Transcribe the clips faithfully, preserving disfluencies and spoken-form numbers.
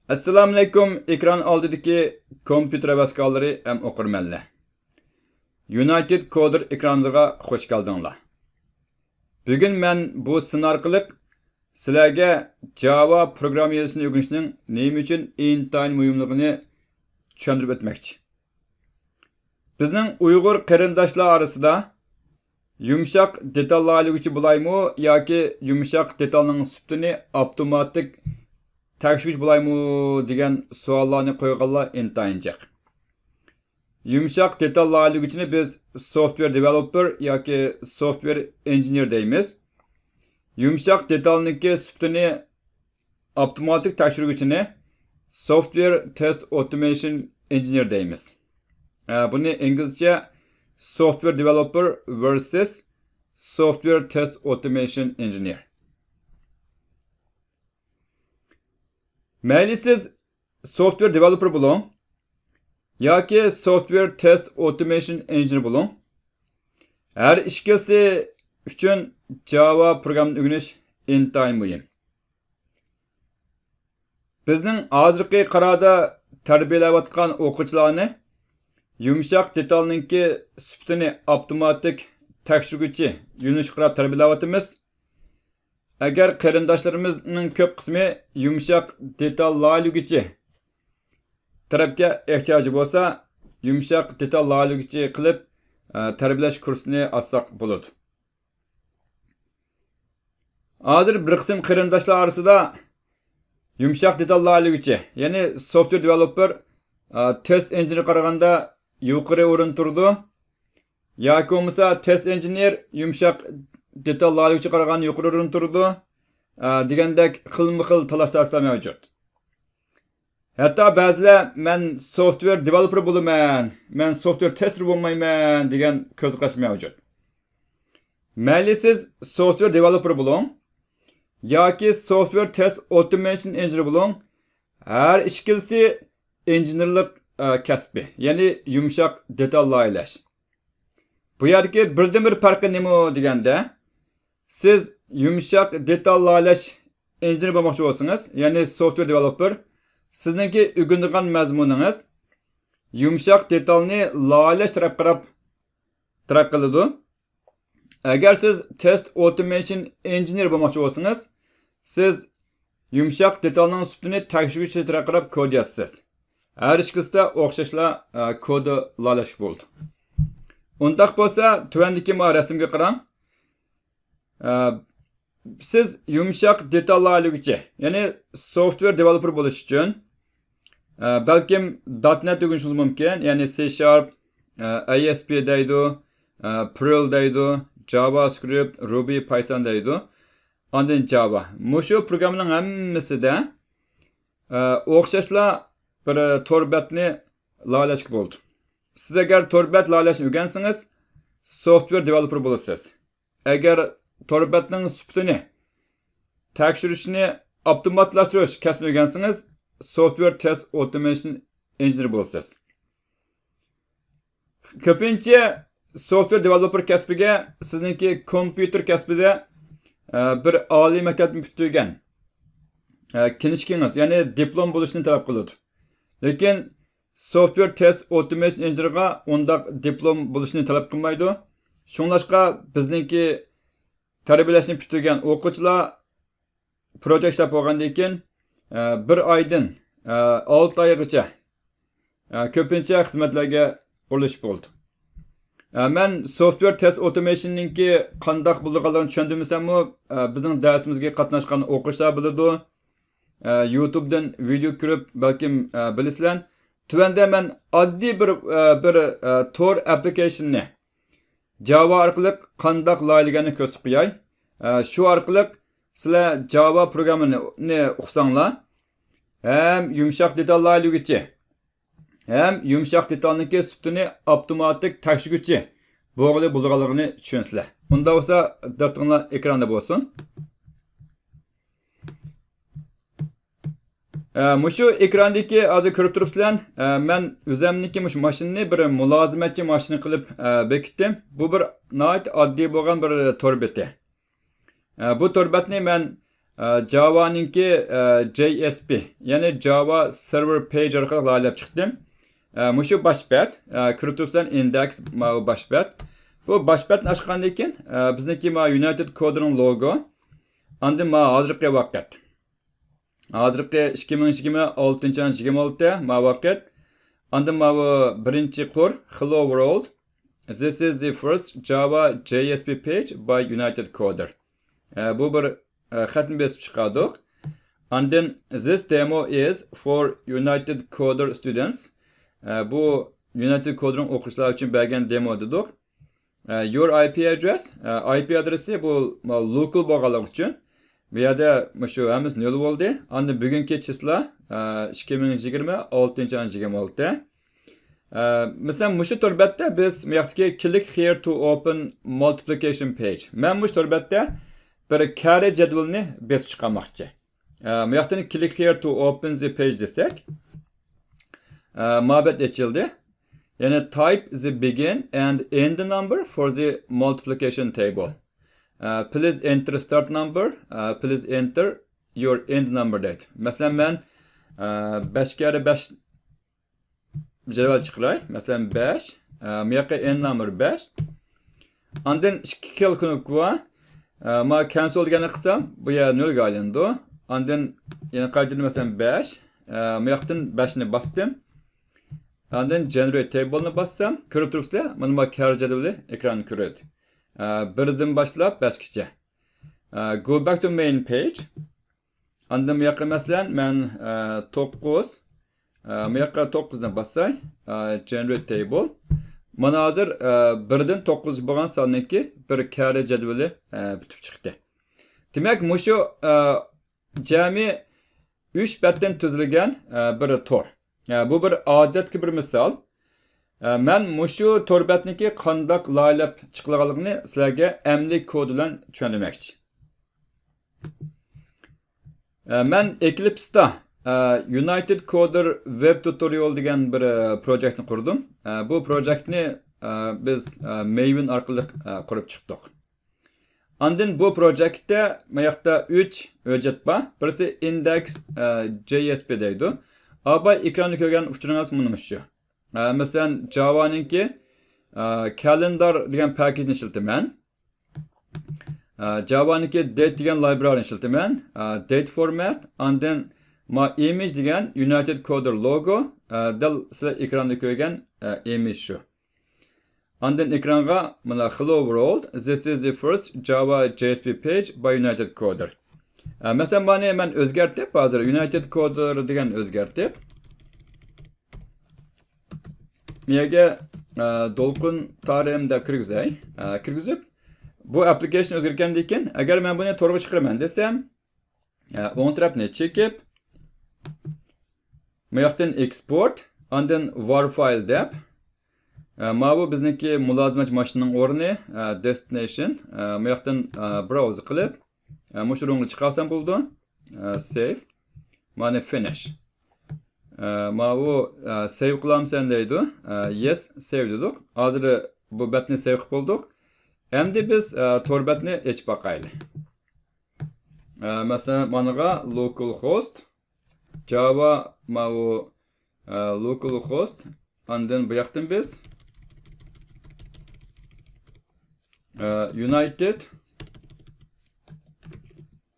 ئەسسالامۇئەلەيكۇم، ئېكران ئالدىدىكى كومپيۇتېر ھەۋەسكارلىرى ھەم ئوقۇرمەنلەر. يۇنايتېد كودېر ئېكرانىمىزغا خۇش كەلدىڭلار. بۈگۈن مەن بۇ سىن ئارقىلىق سىلەرگە جاۋا پروگرامما يېزىشنى ئۆگىنىشنىڭ نېمە ئۈچۈن ئىنتايىن مۇھىملىقىنى چۈشەندۈرۈپ ئۆتمەكچى. بىزنىڭ ئۇيغۇر قېرىنداشلار ئارىسىدا يۇمشاق دېتال لايىھىلىگۈچى بولايمۇ ياكى يۇمشاق دېتالنىڭ سۈپىتىنى ئاپتوماتىك تەكشۈرگۈچى بولايمۇ دېگەن سوئاللارنى قويغانلار ئىنتايىن جىق. يۇمشاق دېتال لايىھىلىگۈچىنى بىز سوفتۋېر دېۋېلوپېر ياكى سوفتۋېر ئىنژېنېر دەيمىز. يۇمشاق دېتالنىڭكى سۈپىتىنى ئاپتوماتىك تەكشۈرگۈچىنى سوفتۋېر تېست ئوتومېيشن ئىنژېنېر دەيمىز. ئە، بۇنى ئىنگلىزچە سوفتۋېر دېۋېلوپېر ۋېرسۇس سوفتۋېر تېست ئوتومېيشن ئىنژېنېر. مەيلى سىز سوفتۋېر دېۋېلوپېر بولۇڭ ياكى سوفتۋېر تېست ئوتومېيشن ئىنژېنېر بولۇڭ، ھەر ئىككىلىسى ئۈچۈن جاۋا پروگراممىنى ئۆگىنىش ئىنتايىن مۇھىم. بىزنىڭ ھازىرقى قاراردا تەربىيەلەۋاتقان ئوقۇغۇچىلارنى يۇمشاق دېتالنىڭكى سۈپىتىنى ئاپتوماتىك تەكشۈرگۈچى يۆنىلىشكە قاراپ تەربىيەلەۋاتىمىز. ئەگەر قېرىنداشلىرىمىزنىڭ كۆپ قىسمى يۇمشاق دېتال لايىھىلىگۈچى تەرەپكە ئېھتىياجى بولسا، يۇمشاق دېتال لايىھىلىگۈچى قىلىپ، ئە، تەربىيەلەش كۇرسىنى ئاچساق بولىدۇ. ھازىر بىر قىسىم قېرىنداشلار ئارىسىدا يۇمشاق دېتال لايىھىلىگۈچى، يەنى سوفتۋېر دېۋېلوپېر، ئە، تېست ئىنژېنېرغا قارىغاندا يۇقىرى ئورۇندا تۇرىدۇ. ياكى بولمىسا تېست ئىنژېنېر يۇمشاق دېتال لايىھىلىگۈچىگە قارىغاندا يۇقىرى ئورۇندا تۇرىدۇ، ئە، دېگەندەك خىلمۇ خىل تالاش-تارتىشلار مەۋجۇت. ھەتتا بەزىلەر، «مەن سوفتۋېر دېۋېلوپېر بولىمەن، مەن سوفتۋېر تېستېر بولمايمەن» دېگەن كۆز قاراش مەۋجۇت. مەيلى سىز سوفتۋېر دېۋېلوپېر بولۇڭ ياكى سوفتۋېر تېست ئوتومېيشن ئىنژېنېر بولۇڭ، ھەر ئىككىلىسى ئىنژېنېرلىق، ئە، كەسپى، يەنى يۇمشاق دېتال لايىھىلەش. بۇ يەردىكى بىردىنبىر پەرقى نېمە دېگەندە، سىز يۇمشاق دېتال لايىھىلەش ئىنژېنېر بولماقچى بولسىڭىز، يەنى سوفتۋېر دېۋېلوپېر، سىزنىڭكى ئۆگىنىدىغان مەزمۇنىڭىز يۇمشاق دېتالنى لايىھىلەش تەرەپكە قاراپ تەرەققىي قىلىدۇ. ئەگەر سىز تېست ئوتومېيشن ئىنژېنېر بولماقچى بولسىڭىز، سىز يۇمشاق دېتالنىڭ سۈپىتىنى تەكشۈرگۈچى تەرەپكە قاراپ كود يازىسىز. ھەر ئىككىلىسىدە ئوخشاشلا، ئە، كودى لايىھىلەشكە بولىدۇ. ئۇنداق بولسا، تۆۋەندىكى ما رەسىمگە قاراڭ. ئە، سىز يۇمشاق دېتال لايىھىلىگۈچى، يەنى سوفتۋېر دېۋېلوپېر بولۇش ئۈچۈن، ئە، بەلكىم دات نەت ئۆگىنىشىڭىز مۇمكىن، يەنى سى شارپ، ئە، ئەي ئېس پى دەيدۇ، ئە، پېرل دەيدۇ، جاۋا سكرىپت، رۇبى، پايسان دەيدۇ. ئاندىن جاۋا. مۇشۇ پروگراممىنىڭ ھەممىسىدە، ئە، ئوخشاشلا بىر تور بەتنى لايىھىلەشكە بولىدۇ. سىز ئەگەر تور بەت لايىھىلەشنى ئۆگەنسىڭىز، سوفتۋېر دېۋېلوپېر بولىسىز. ئەگەر تور بەتنىڭ سۈپىتىنى تەكشۈرۈشنى ئاپتوماتلاشتۇرۇش كەسپىنى ئۆگەنسىڭىز، سوفتۋېر تېست ئوتومېيشن ئىنژېنېر بولىسىز. كۆپىنچە سوفتۋېر دېۋېلوپېر كەسپىگە سىزنىڭكى كومپيۇتېر كەسپىدە، ئە، بىر ئالىي مەكتەپنى پۈتتۈرگەن، ئە، كىنىشكىڭىز، يەنى دىپلوم بولۇشنى تەلەپ قىلىدۇ. لېكىن سوفتۋېر تېست ئوتومېيشن ئىنژېنېرغا ئۇنداق دىپلوم بولۇشنى تەلەپ قىلمايدۇ. شۇڭلاشقا بىزنىڭكى تەربىيەلەشنى پۈتتۈرگەن ئوقۇغۇچىلار پروژېكت ئىشلەپ بولغاندىن كېيىن، ئە، بىر ئايدىن، ئە، ئالتە ئايغىچە، ئە، كۆپىنچە خىزمەتلەرگە ئورۇنلىشىپ بولىدۇ. ئە، مەن سوفتۋېر تېست ئوتومېيشننىڭكى قانداق بولىدىغانلىقىنى چۈشەندۈرمىسەممۇ، ئە، بىزنىڭ دەرسىمىزگە قاتناشقان ئوقۇغۇچىلار بىلىدۇ. ئە، يۇتۇبتىن ۋىدېو كۆرۈپ، بەلكىم، ئە، بىلىسىلەر. تۆۋەندە مەن ئاددىي بىر، ئە، بىر، ئە، تور ئەپلىكېيشننى جاۋا ئارقىلىق قانداق لايىھىلىگەننى كۆرسىتىپ قوياي. ئە، شۇ ئارقىلىق سىلەر جاۋا پروگراممىنى ئۇقساڭلار، ھەم يۇمشاق دېتال لايىھىلىگۈچى، ھەم يۇمشاق دېتالنىڭكى سۈپىتىنى ئاپتوماتىك تەكشۈرگۈچى بولغىلى بولىدىغانلىقىنى چۈشىنىسىلەر. ئۇنداق بولسا، دىققىتىڭلار ئېكراندا بولسۇن. ئە، مۇشۇ ئېكراندىكى ھازىر كۆرۈپ تۇرۇپسىلەر، ئە، مەن ئۆزەمنىڭكى مۇشۇ ماشىنىنى بىر مۇلازىمەتچى ماشىنا قىلىپ، ئە، بېكىتتىم. بۇ بىر ناھايىتى ئاددىي بولغان بىر تور بېتى. ئە، بۇ تور بەتنى مەن، ئە، جاۋانىڭكى، ئە، جەي ئېس پى، يەنى جاۋا سېرۋېر پەيج ئارقىلىق لايىھەلەپ چىقتىم. ئە، مۇشۇ باش بەت، ئە، كۆرۈپ تۇرۇپسەن، ئىندېكس ماۋۇ باش بەت. بۇ باش بەتنى ئاچقاندىن كېيىن، ئە، بىزنىڭكى ماۋۇ يۇنايتېد كودېرنىڭ لوگو. ئاندىن ماۋۇ ھازىرقى ۋاقىت. ھازىرقى ئىككى مىڭ يىگىرمە ئالتىنچى ئاينىڭ يىگىرمە ئالتە، ماۋۇ ۋاقىت. ئاندىن ماۋۇ بىرىنچى قۇر، Hello World. This is the first Java J S P page by United Coder. ئە، بۇ بىر، ئە، خەتنى بېسىپ چىقاردۇق. ئاندىن this demo is for United Coder students. ئە، بۇ يۇنايتېد كودېرنىڭ ئوقۇغۇچىلار ئۈچۈن بەرگەن دېمو دېدۇق. ئە، your I P address، ئە، I P ئادرېسى بۇ، ما، لوكال بولغانلىقى ئۈچۈن بۇ يەردە مۇشۇ ھەممىسى نۆل بولدى. ئاندىن بۈگۈنكى چىسلا، ئە، ئىككى مىڭ يىگىرمە ئالتىنچى ئاينىڭ يىگىرمە ئالتە. ئە، مەسىلەن، مۇشۇ تور بەتتە بىز مۇ ياقتىكى click here to open multiplication page. مەن مۇشۇ تور بەتتە بىر كارە جەدۋىلىنى بېسىپ چىقارماقچى. ئە، مۇ ياقتىن click here to open the page دېسەك، ئە، ما بەت ئېچىلدى. يەنى type the begin and end number for the multiplication table. ئە، please enter start number، ئە، please enter your end number دەيدۇ. مەسىلەن، مەن، ئە، بەش كارە بەش جەدۋەل چىقىراي. مەسىلەن، بەش، ئە، مۇ ياققا end number بەش. ئاندىن ئىككى خىل كنوپكا بار. ئە، ما cancel دېگەننى قىلسام، بۇ يەر نۆلگە ئايلىنىدۇ. ئاندىن يەنە قايتىدىن، مەسىلەن، بەش، ئە، مۇ ياقتىن بەشنى باستىم. ئاندىن generate table نى باسسام، كۆرۈپ تۇرۇپسىلەر، مانا ما كارە جەدۋىلى ئېكراندا كۆرۈنىدۇ. ئە، بىردىن باشلاپ بەشكىچە. ئە، go back to main page. ئاندىن بۇ ياققا، مەسىلەن، مەن، ئە، توققۇز، ئە، بۇ ياققا توققۇزنى باسساي، ئە، generate table. مانا ھازىر، ئە، بىردىن توققۇزغىچە بولغان ساننىڭكى بىر كارە جەدۋىلى، ئە، پۈتۈپ چىقتى. دېمەك، مۇشۇ، ئە، جەمئىي ئۈچ بەتتىن تۈزۈلگەن، ئە، بىر تور. ئە، بۇ بىر ئادەتتىكى بىر مىسال. ئە، مەن مۇشۇ تور بەتنىڭكى قانداق لايىھەلەپ چىقىلغانلىقىنى سىلەرگە ئەمەلىي كود بىلەن چۈشەندۈرمەكچى. ئە، مەن ئېكلىپستا، ئە، يۇنايتېد كودېر ۋېب تۇتورىيال دېگەن بىر، ئە، پروجېكتنى قۇردۇم. ئە، بۇ پروجېكتنى، ئە، بىز، ئە، مەيۋىن ئارقىلىق، ئە، قۇرۇپ چىقتۇق. ئاندىن بۇ پروجېكتتە ماياقتا ئۈچ ھۆججەت بار. بىرسى ئىندېكس، ئە، جەي ئېس پى دەيدۇ. ئاۋاي ئېكراندا كۆرگەن ئۇچۇرىڭىز مۇنىمۇ شۇ. ئە، مەسىلەن، جاۋانىڭكى، ئە، كالېندار دېگەن پاكىجنى ئىشلىتىمەن. ئە، جاۋانىڭكى دەيت دېگەن لايبرارىنى ئىشلىتىمەن. ئە، دەيت فورمات، ئاندىن ما ئىمىج دېگەن يۇنايتېد كودېر لوگو، ئە، دەل سىلەر ئېكراندا كۆرگەن، ئە، ئىمىج شۇ. ئاندىن ئېكرانغا مانا Hello World, this is the first Java J S P page by United Coder. ئە، مەسىلەن، مانى مەن ئۆزگەرتىپ، ھازىر يۇنايتېد كودېر دېگەن ئۆزگەرتىپ، مۇ يەرگە، ئە، دولقۇن تارىم دەپ كىرگۈزەي. ئە، كىرگۈزۈپ، بۇ ئەپلىكېيشن ئۆزگەرگەندىن كېيىن، ئەگەر مەن بۇنى تورغا چىقىرىمەن دېسەم، ئە، ئوڭ تەرەپنى چېكىپ، مۇ ياقتىن ئېكسپورت، ئاندىن ۋار فايل دەپ، ئە، ماۋۇ بىزنىڭكى مۇلازىمەتچى ماشىنىنىڭ ئورنى، ئە، دېستىنېيشن، ئە، مۇ ياقتىن، ئە، براۋز قىلىپ، ئە، مۇشۇ روڭغا چىقارسام بولىدۇ. ئە، سېيف. مانا فىنىش. ئە، ماۋۇ، ئە، سېيف قىلامسەن دەيدۇ. ئە، يېس، سېيف دېدۇق. ھازىر بۇ بەتنى سېيف قىلىپ بولدۇق. ئەمدى بىز، ئە، تور بەتنى ئېچىپ باقايلى. ئە، مەسىلەن، مانىغا لوكال خوست، جاۋا ماۋۇ، ئە، لوكال خوست، ئاندىن بۇ ياقتىن بىز، ئە، يۇنايتېد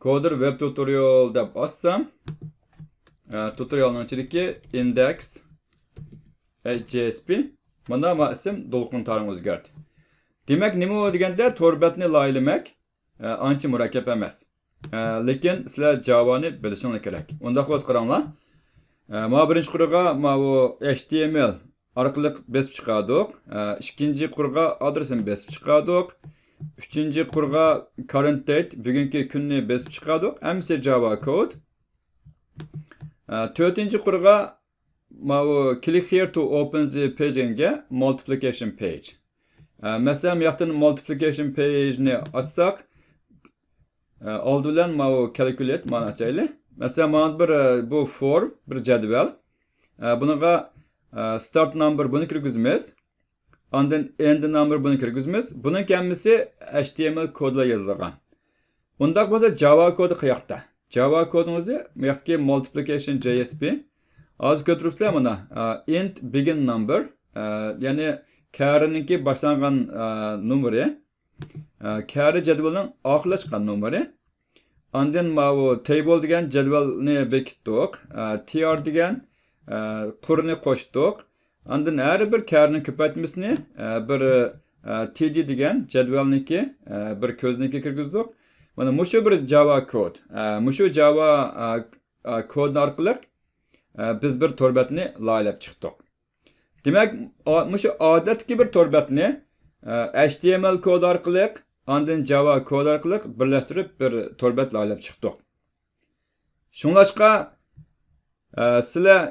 كودېر ۋېب تۇتورىيال دەپ باسسام، ئە، تۇتورىيالنىڭ ئىچىدىكى ئىندېكس جەي ئېس پى، مانا ما ئىسىم دولقۇن تارىم ئۆزگەردى. دېمەك، نېمە ئۇ دېگەندە، تور بەتنى لايىھەلىمەك ئە، ئانچە مۇرەككەپ ئەمەس. ئە، لېكىن سىلەر جاۋانى بىلىشىڭلار كېرەك. ئۇنداق بولسا قاراڭلار. ئە، ماۋۇ بىرىنچى قۇرغا ماۋۇ ئېچ تى ئېم ئېل ئارقىلىق بېسىپ چىقاردۇق. ئە، ئىككىنچى قۇرغا ئادرېسىنى بېسىپ چىقاردۇق. ئۈچىنچى قۇرغا كارېنت دەيت، بۈگۈنكى كۈننى بېسىپ چىقاردۇق. ھەممىسى جاۋا كود. ئە، تۆتىنچى قۇرغا ماۋۇ click here to open the page دېگەنگە multiplication page. ئە، مەسىلەن، بۇ ياقتىن multiplication page نى ئاچساق، ئە، ئالدى بىلەن ماۋۇ calculate مانى ئاچايلى. مەسىلەن، مانا بىر، ئە، بۇ فورم، بىر جەدۋەل. ئە، بۇنىڭغا، ئە، start number بۇنى كىرگۈزىمىز. ئاندىن end number بۇنى كىرگۈزىمىز. بۇنىڭ ھەممىسى ئېچ تى ئېم ئېل كودلا يېزىلغان. ئۇنداق بولسا جاۋا كودى قاياقتا؟ جاۋا كودىڭىزى بۇ ياقتىكى مالتىپلىكەيشن جي ئېس پى. ھازىر كۆرۈپ تۇرۇپسىلەر مانا، ئا، ئىنت بېگىن نامبېر، ئا، يەنى كارىنىڭكى باشلانغان، ئا، نومۇرى، ئا، كارى جەدۋىلىنىڭ ئاخىرلاشقان نومۇرى. ئاندىن ماۋۇ تېيبىل دېگەن جەدۋەلنى بېكىتتۇق. ئا، تى ئار دېگەن، ئا، قۇرنى قوشتۇق. ئاندىن ھەر بىر كارىنىڭ كۆپەيتمىسىنى، ئا، بىر، ئا، تى دى دېگەن جەدۋەلنىڭكى، ئا، بىر كۆزنىڭكى كىرگۈزدۇق. مانا مۇشۇ بىر جاۋا كود. ئا، مۇشۇ جاۋا، ئا، ئا، كودى ئارقىلىق، ئا، بىز بىر تور بەتنى لايىھەلەپ چىقتۇق. دېمەك، ئا-، مۇشۇ ئادەتتىكى بىر تور بەتنى، ئا، ئەيچ تى ئېم ئېل كود ئارقىلىق، ئاندىن جاۋا كود ئارقىلىق بىرلەشتۈرۈپ بىر تور بەت لايىھەلەپ چىقتۇق. شۇڭلاشقا، ئە، سىلەر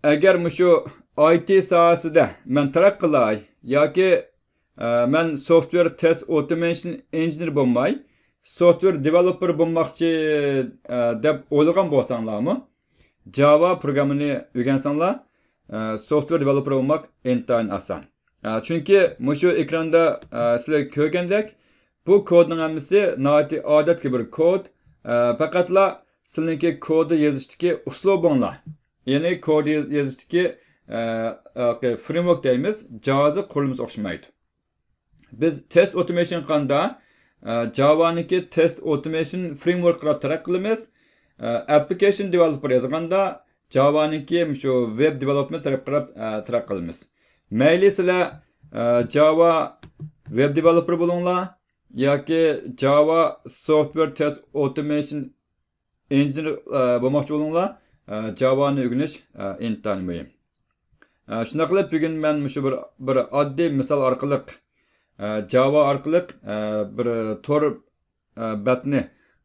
ئەگەر مۇشۇ ئاي تى ساھەسىدە مەن تەرەققىي قىلاي ياكى، ئە، مەن سوفتۋېر تېست ئوتومېيشن ئىنژېنېر بولماي، سوفتۋېر دېۋېلوپېر بولماقچى، ئە، دەپ ئويلىغان بولساڭلارمۇ، جاۋا پروگراممىنى ئۆگەنسەڭلار، ئە، سوفتۋېر دېۋېلوپېر بولماق ئىنتايىن ئاسان. ئە، چۈنكى مۇشۇ ئېكراندا، ئە، سىلەر كۆرگەندەك، بۇ كودنىڭ ھەممىسى ناھايىتى ئادەتتىكى بىر كود. ئە، پەقەتلا سىلىنىڭكى كودى يېزىشتىكى ئۇسلۇبۇڭلار، يەنى كود يېز-، يېزىشتىكى، ئە، ئە، فرېمۋورك دەيمىز، جاھازى قۇرۇلمىسى ئوخشىمايدۇ. بىز تېست ئوتومېيشن قىلغاندا، ئە، جاۋانىڭكى تېست ئوتومېيشن فرېمۋورك قاراپ تەرەققىي قىلىمىز. ئە، ئەپلىكەيشن دېۋېلوپېر يازغاندا، جاۋانىڭكى مۇشۇ ۋېب دېۋېلوپمېنت تەرەپ قاراپ، ئە، تەرەققىي قىلىمىز. مەيلى سىلەر، ئە، جاۋا ۋېب دېۋېلوپېر بولۇڭلار ياكى جاۋا سوفتۋېر تېست ئوتومېيشن ئىنژېنېر، ئە، بولماقچى بولۇڭلار، ئە، جاۋانى ئۆگىنىش، ئە، ئىنتايىن مۇھىم. ئە، شۇنداق قىلىپ، بۈگۈن مەن مۇشۇ بىر، بىر ئاددىي مىسال ئارقىلىق، ئە، جاۋا ئارقىلىق، ئە، بىر تور، ئە، بەتنى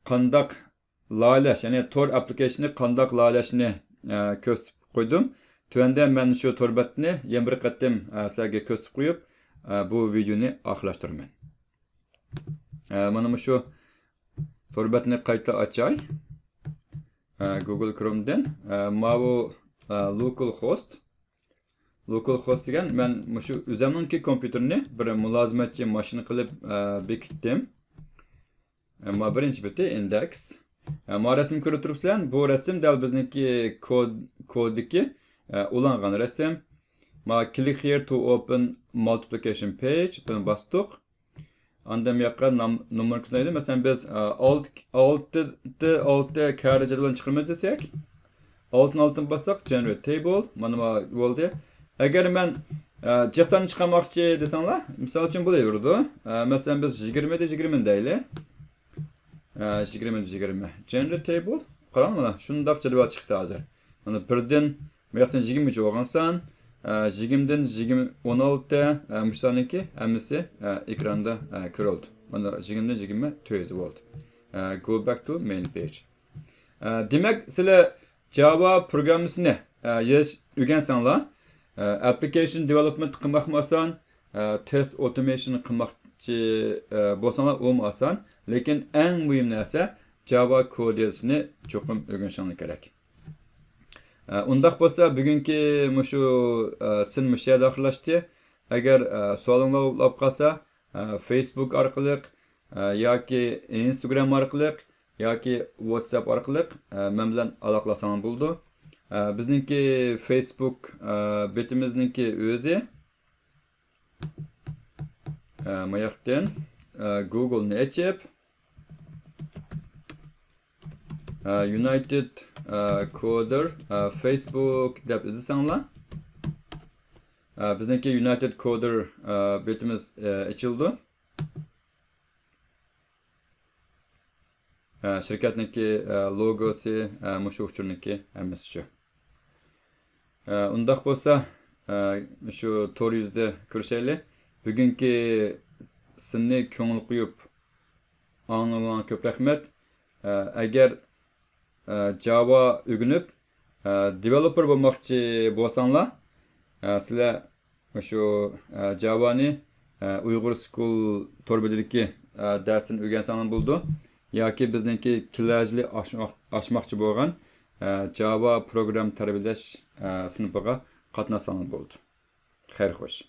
قانداق لايىھەلەش، يەنى تور ئەپلىكەيشننى قانداق لايىھەلەشنى، ئە، كۆرسىتىپ قويدۇم. تۆۋەندە مەن شۇ تور بەتنى يەنە بىر قېتىم، ئە، سىلەرگە كۆرسىتىپ قويۇپ، ئە، بۇ ۋىدېونى ئاخىرلاشتۇرىمەن. ئە، مانا مۇشۇ تور بەتنى قايتا ئاچاي. ئە، گۇگل كرومدىن، ئە، ماۋۇ، ئە، لوكال خوست. لوكال خوست دېگەن، مەن مۇشۇ ئۆزەمنىڭكى كومپيۇتېرىنى بىر مۇلازىمەتچى ماشىنا قىلىپ، ئە، بېكىتتىم. ئە، ما بىرىنچى بېتى ئىندېكس. ئە، ما رەسىم كۆرۈپ تۇرۇپسىلەر، بۇ رەسىم دەل بىزنىڭكى كود، كوددىكى، ئە، ئۇلانغان رەسىم. ما click here to open multiplication page، بۇنى باستۇق. ئاندىن بۇ ياققا نام-، نومۇر كۆرسىتەيلى. مەسىلەن، بىز، ئە، ئالتە، ئالتە، ئالتە كارى جەدۋىلىنى چىقىرىمىز دېسەك، ئالتىنى ئالتىنى باسساق، generate table، مانا ما بولدى. ئەگەر مەن، ئە، جىق ساننى چىقارماقچى دېسەڭلار، مىسال ئۈچۈن بولۇۋېرىدۇ. ئە، مەسىلەن، بىز يىگىرمە دە يىگىرمە دەيلى. ئە، يىگىرمە دە يىگىرمە. Generate table. قاراڭ، مانا شۇنداق جەدۋەل چىقتى ھازىر. مانا بىردىن بۇ ياقتىن يىگىرمىگىچە بولغان سان، ئە، يىگىرمىدىن يىگىرمە، ئون ئالتە، ئە، مۇشۇ ساننىڭكى ھەممىسى، ئە، ئېكراندا، ئە، كۆرۈلدى. مانا يىگىرمىدىن يىگىرمە تۆت يۈز بولدى. ئە، go back to main page. ئە، دېمەك، سىلەر جاۋا پروگراممىسىنى، ئە، يېزىش ئۆگەنسەڭلار، ئە، ئەپلىكەيشن دېۋېلوپمېنت قىلماقمۇ ئاسان، ئە، تېست ئوتومېيشن قىلماقچى، ئە، بولساڭلار ئۇمۇ ئاسان. لېكىن ئەڭ مۇھىم نەرسە جاۋا كود يېزىشنى چوقۇم ئۆگىنىشىڭلار كېرەك. ئە، ئۇنداق بولسا، بۈگۈنكى مۇشۇ، ئە، سىن مۇشۇ يەردە ئاخىرلاشتى. ئەگەر، ئە، سوئالىڭلار بولۇپ قالسا، ئە، فېيسبۇك ئارقىلىق، ئە، ياكى ئىنستاگرام ئارقىلىق، ياكى ۋاتساپ ئارقىلىق، ئە، مەن بىلەن ئالاقىلاشساڭلار بولىدۇ. ئە، بىزنىڭكى فېيسبۇك، ئە، بېتىمىزنىڭكى ئۆزى، ئە، ماياقتىن، ئە، گۇگلنى ئېچىپ، ئە، يۇنايتېد، ئە، كودېر، ئە، فېيسبۇك دەپ ئىزدىسەڭلار، ئە، بىزنىڭكى يۇنايتېد كودېر، ئە، بېتىمىز، ئە، ئېچىلىدۇ. ئە، شىركەتنىڭكى، ئە، لوگوسى، ئە، مۇشۇ ئۇچۇرنىڭكى ھەممىسى شۇ. ئە، ئۇنداق بولسا، ئە، شۇ تور يۈزىدە كۆرۈشەيلى. بۈگۈنكى سىننى كۆڭۈل قويۇپ ئاڭلىغىنىڭلارغا كۆپ رەھمەت. ئە، ئەگەر، ئە، جاۋا ئۆگىنىپ، ئە، دېۋېلوپېر بولماقچى بولساڭلار، ئە، سىلەر مۇشۇ، ئە، جاۋانى، ئە، ئۇيغۇر سكۇل تور بېتىدىكى، ئە، دەرستىن ئۆگەنسەڭلار بولىدۇ. ياكى بىزنىڭكى كېلەر يىلى ئاچماق-، ئاچماقچى بولغان، ئە، جاۋا پروگرام تەربىيەلەش، ئە، سىنىپىغا قاتناشساڭلار بولىدۇ. خەير خوش.